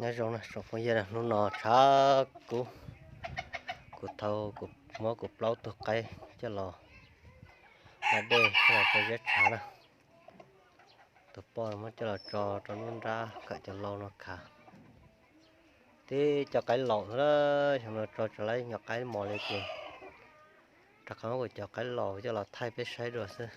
Nyob zoo na tsoom phooj ywg, hnub no tshav kub, kuv thau, kuv muab kuv plaub tug qaib coj los da dej coj los rau ziab tshav na. Tus poj muab coj los tso rau lub nrab kom cov lau no khav. Tib co qaib laus xwb, xyoo no tso tso lawm ib co qaib mos li ces rov qab muab kuv cov qaib laus coj los thaij peb saib dua xwb.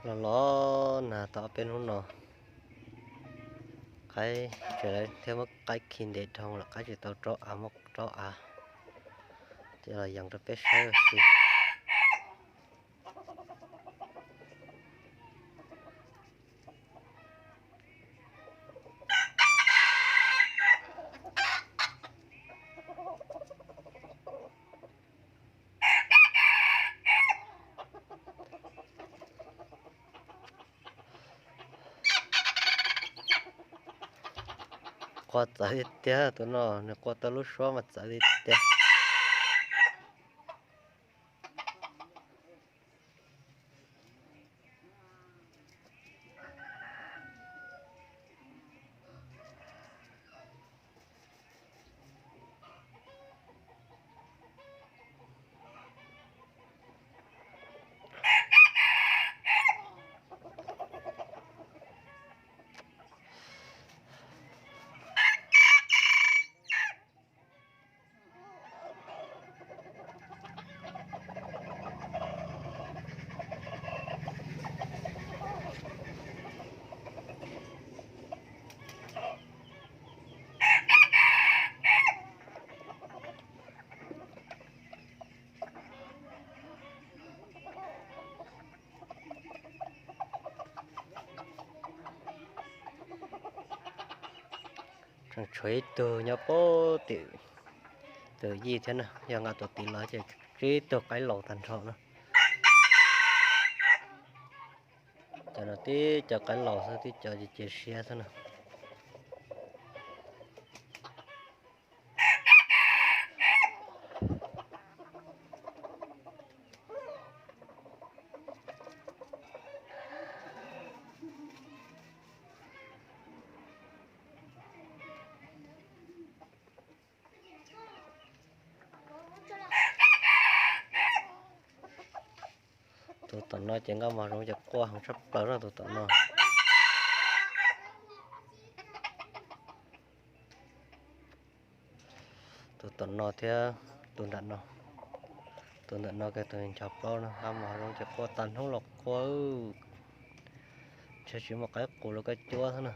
Los los nag tau ob peb hnub no, qaib tseem lawv thiaj muab qaib khi ntev dhau lawm, qaib tsis tau raub av, muab raub av coj los yees rau peb saib ua si. Qua txawv tiag tiag, tus no nws qua tau lub suab mas txawv tiag tiag. Tseem tshuav ib tug nyob puag tim tus yij thiab na, yog nqa tus tid los ces tsib tug qaib laus tag nrho na. Cov no tib co qaib laus xwb, tib co cia siab xwb na. Tus tom no ces nqa mos zoov ces qua heev tshaj plaws no tus tom no. Tus tom no thiab tus nram no, tus nram no kiag tus nchos plaub no nqa mos zoov ces qua tag hnub los qua, ntshe tsis muaj qaib qus los koj cuab xwb na.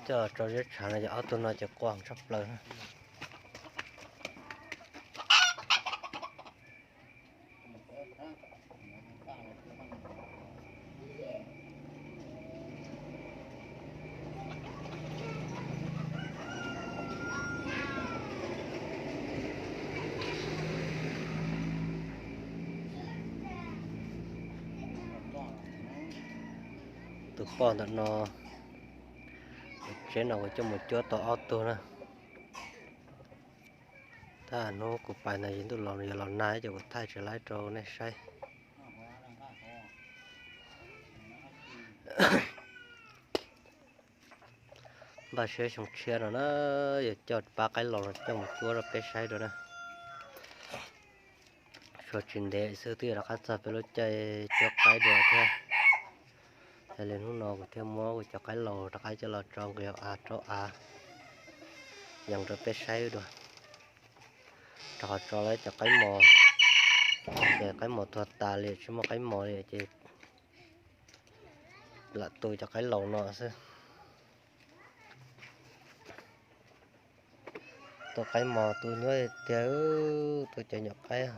Coj tso ziab tshav no ces ob tug no ces qua tshaj plaws na. Tus poj ntawm no, tsev no kuv coj mus cuab tau ob tug na. Tab hnub kuv pais ntawd yog ntuj los, yog los nag ces kuv thaij tsis laib rau nej saib. Npaj siab xyoo tshiab no na, yog coj pab qaib laus no coj mus cuab rau peb saib dua na. Suav tsis ntev xwb twb yuav rov qab txog peb lub caij cuab qaib dua thiab. Yog li hnub no kuv thiaj muab kuv cov qaib laus rov qab coj los tso nqi hauv av rau av yees rau peb saib dua. Rau qhov tso lawm cov qaib mos, ces qaib mos tuag tas li tsis muaj qaib mos li ces lam tu cov qaib laus no xwb. Tu qaib mos tu nyuaj tiag, tu cov nyuam qaib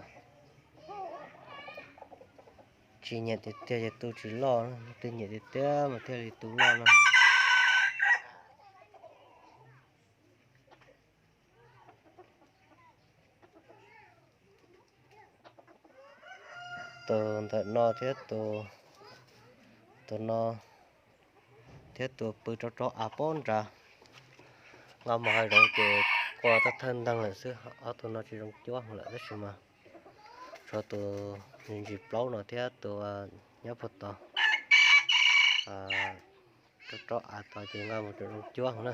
tsis nyiam tiag tiag ces tu tsis loj, twb nyiam tiag tiag mas thiaj li tu loj no. Tus ntawm no thiab tus, tus no thiab tus pw rov rov av pob nrad. Nqa mus hav zoov ces qua thawj ntag lawm xwb, ob tug no tsis zoo cuab lawm tab sis mas tshuav tus ntsis plaub no thiab tus nyob puag tod rov rov av tod ces nqa mus tseem zoo cuab na.